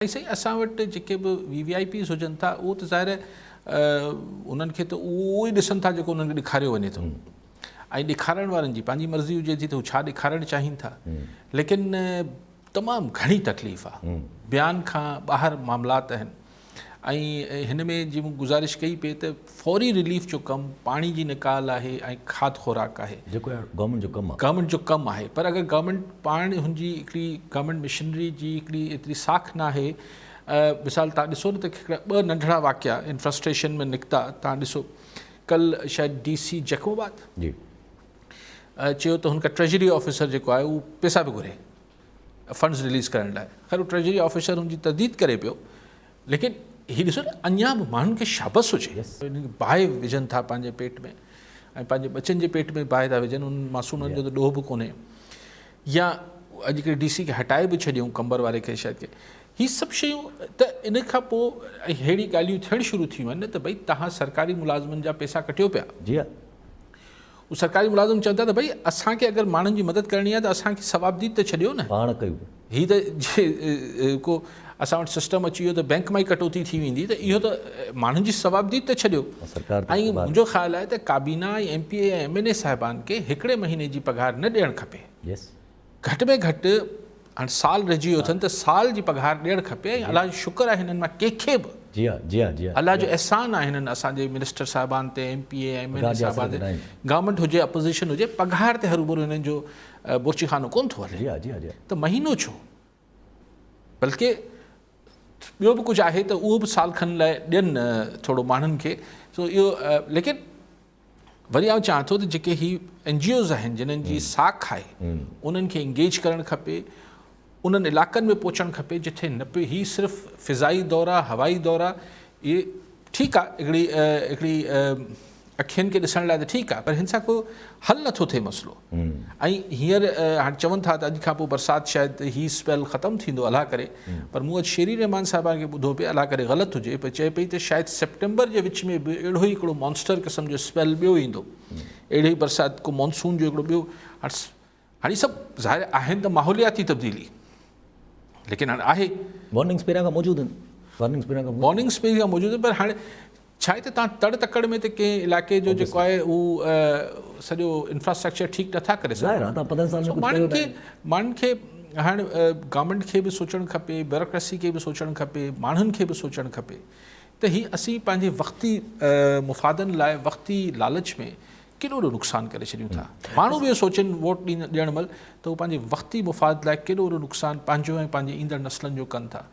۽ سائين اسان وٽ جيڪي به وي وي آء پيز هجن ٿا اهو ته ظاهر آهي انهن کي ته اهو ئي ڏسن ٿا جيڪو انهن کي ڏيکاريو وڃي ٿو ۽ ڏيکارڻ وارن جي پنهنجي مرضي هجي ٿي ته هو ڇا ڏيکارڻ چاهين ٿا ليڪن تمام گهڻي تڪليف آهي بيان کان ٻاهر معاملات آهن ۽ هن ۾ جي مون گذارش ڪئي پئي ته فوري رليف جو ڪم پاڻي جي نيڪال آهي ۽ کاڌ خوراڪ آهي. جيڪو گورنمينٽ جو ڪم آهي. گورنمينٽ جو ڪم آهي پر اگر گورنمينٽ پاڻ هن جي هڪڙي گورنمينٽ مشنري جي هڪڙي ايتري ساک ناهي مثال تان ڏسو نه ته هڪڙا ٻه ننڍڙا واقعا ان فرسٽريشن ۾ نڪتا تان ڏسو ڪل شايد ڊي سي جيڪب آباد جي چيو ته هن کان ٽريجري آفيسر جيڪو آهي اهو پيسا به گهري فنڊز رليز ڪرڻ لاء خير ٽريجري آفيسر هن جي ترديد ڪري پيو ليڪن هي ڏسو نه اڃا به ماڻهن کي شابس هجي انهن کي باهه وجهن ٿا پنهنجي پيٽ ۾ ۽ پنهنجي ٻچن جي پيٽ ۾ باهه ٿا وجهن انهن معصومن جو ته ڏوهه به ڪونهي يا اڄ هڪڙي ڊي سي کي هٽائي به ڇڏيون قمبر واري کي شايد کي هي سڀ شيون ته ان کان پوء ههڙي ڳالهيون ٿيڻ شروع ٿيون آهن ته ڀئي تهان سرڪاري ملازمن جا پيسا ڪٽيو پيا جي ها هو سرڪاري ملازم چون ٿا ته ڀئي اسان کي اگر ماڻهن جي مدد ڪرڻي آهي ته اسان کي ثوابديد ته ڇڏيو نه. پاڻ ڪيون. هي ته جي ڪو اسان وٽ سسٽم اچي ويو ته بئنڪ مان ئي ڪٽوتي ٿي ويندي ته اهو ته ماڻهن جي ثوابديد ته ڇڏيو. ۽ منهنجو خيال آهي ته ڪابينا ۽ ايم پي اي ۽ ايم اين اي صاحبان کي هڪڙي مهيني جي پگهار نه ڏيڻ کپي. گهٽ ۾ گهٽ هاڻ سال رهجي ويو اٿن ته سال جي پگهار ڏيڻ کپي ۽ الله جو شڪر آهي هنن مان ڪنهن کي به جي ها جي ها جي ها الله جو احسان آهي هنن اسان جي منسٽر صاحبان تي ايم پي اي ايم اين اي صاحبان تي گورنمينٽ هجي اپوزيشن هجي پگهار تي هروڀرو هنن جو بورچي خانو ڪون ٿو هلي جي ها جي ها جي ته مهينو ڇو بلڪه ٻيو به ڪجهه آهي ته اهو به سال کن لاء ڏين ٿورو ماڻهن کي سو اهو ليڪن وري آئون چاهيان ٿو ته جيڪي هي اين جي اوز آهن جنھن جي ساک آهي انهن کي انگيج ڪرڻ کپي انهن علائقن ۾ پهچڻ کپي جتي نه پي هي صرف فضائي دورا هوائي دورا اهي ٺيڪ آهي هڪڙي هڪڙي اکين کي ڏسڻ لاء ته ٺيڪ آهي پر هن سان ڪو حل نٿو ٿئي مسئلو ۽ هينئر هاڻي چون ٿا ته اڄ کان پوء برسات شايد هي اسپيل ختم ٿيندو الله ڪري پر مون اڄ شيري رحمان صاحبه کي ٻڌو پئي الله ڪري غلط هجي پر چئي پئي ته شايد سيپٽمبر جي وچ ۾ به اهڙو ئي هڪڙو مانسٽر قسم جو اسپيل ٻيو ايندو اهڙي ئي برسات ڪو مانسون جو هڪڙو ٻيو هاڻي سڀ ظاهر آهن ته ماحولياتي تبديلي ليڪن هاڻي آهي وارننگس پهريان کان موجود آهن وارننگس پهريان کان وارننگس پهريان کان موجود آهن پر هاڻي ڇا آهي ته تان تڙ تڪڙ ۾ ته ڪنهن علائقي جو جيڪو آهي هو سڄو انفراسٽرڪچر ٺيڪ نٿا ڪري سگهو ظاهر آهي تان 15 سال ۾ ڪجهه ڪيو ناهي ماڻهن کي هاڻي گورنمينٽ کي به سوچڻ کپي بيوروڪريسي کي به سوچڻ کپي ماڻهن کي به سوچڻ کپي ته هي اسين پنهنجي وقتي مفادن لاء وقتي لالچ ۾ ڪيڏو وڏو نقصان ڪري ڇڏيون ٿا. ماڻهو به اهو سوچين ووٽ ڏيڻ مهل ته هو پنهنجي وقتي مفاد لاء ڪيڏو وڏو نقصان پنهنجو ۽ پنهنجي ايندڙ نسلن جو ڪن ٿا.